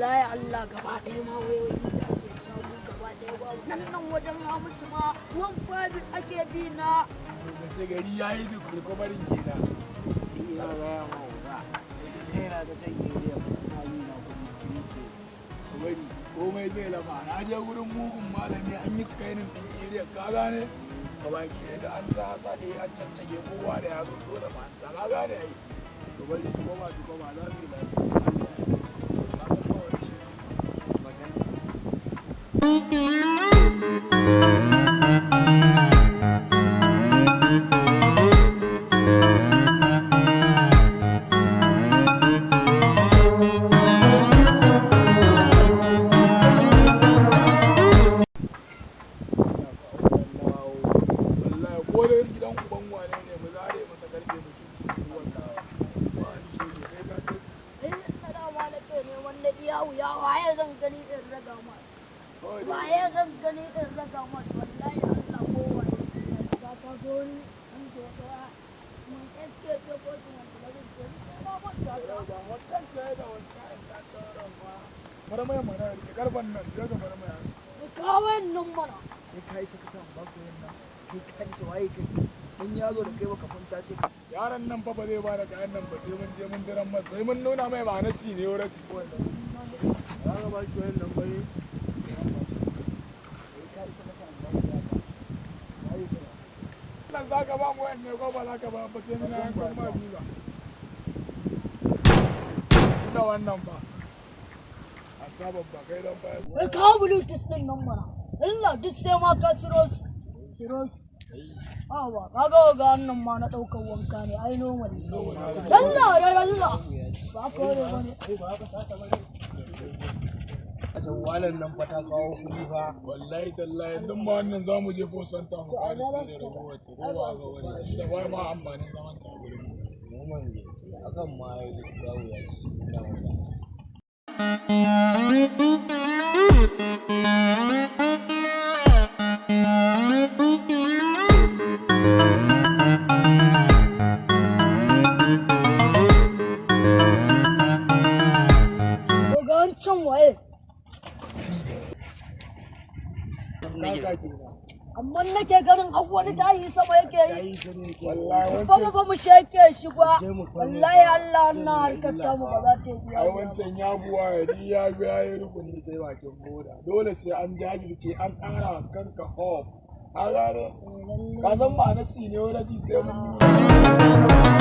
Wallahi Allah, gaba ɗaya ma wayoyi da ake samu gaba ɗaya babu. Nan nan wajen Hamisu ma 1.5 ake bi na. Sai gari ya yi duk recovery kenan. Ina gaya ma uga, naira ta can area na yi na kuɗi 3K. Ka bari, komai zai lafa. Na je wurin mugun malami, an yi scanning din area, ka gane, ka baki da an sa sa ɗaya, an caccage kowa da ya zo dole ma an sa, ka gane ai. Ka bari, tukoma tukoma za su yi lafiya. Ka ga kawai shi. Magana. Wallahi ko da gidan uban wane ne, mu zare masa karfe mu cuci wallahi ba ni shege kai ka sai. Eh, ina dama nake neman na iya wuya, waye zan gani in raga masu? Kawai dai. Waye zan gani in raga masu? Wallahi Allah, ko waye sai ya ga ta zo ni can ke wata mun SK ce ko mun 11 ce, ni ma manta ta. Ba wancan ce da wancan ta tsoron ba. Bar mai mana, rike karfan nan, je ka bar mai. Ni kawo nan mana. Kai ka isa ka sa ba ko nan? Kai ka isa? Waye kai? Dan ya zo da kai baka fanta ce. Yaron nan fa ba zai bada kayan nan ba sai mun je mun diran masa, sai mun nuna mai ba nasi ne wurin. Za ka ba shi wayan nan bare? Kai ka isa ka sa ba ko ka? Waye kai? Nan za ka ba mu wayan ne ko ba za ka ba ba? Sai muna yankan ma biza da wannan ba a sabon ba kai don baya. Wai kawo Bluetooth din nan mana. Allah, duk sai ma ka ciro su. Ciro su. Awa, kaga ga wannan ma na ɗaukar wanka ne, ai normal ne. Allah ya Allah. Ba ka ware ba ne. Jawalan nan fa ta kawo kuɗi fa. Wallahi tallahi, yanzu ma wannan za mu je ko santa mu ƙara sai da ragowar ta, ko ba ga wani da ba ma amfanin zaman ta gurin mu. Noman ne akan ma yawo ya ci na wala. Ko ga wancan waye? Kaka kenan. Amma nake ganin har wani tayi sama yake yi. Wallahi Ba mu wancan ba mu sheke shi ba. Je mu kwana. Wallahi Allah, wannan harkar tamu ba za ta yi Ai biya. Wancan ya buwa ya di ya ga ya yi rukuni ta bakin boda. Dole sai an jajirce, an ƙara wa kanka hope, a gane? Ka san ma'anar seniority, sai mun nuna.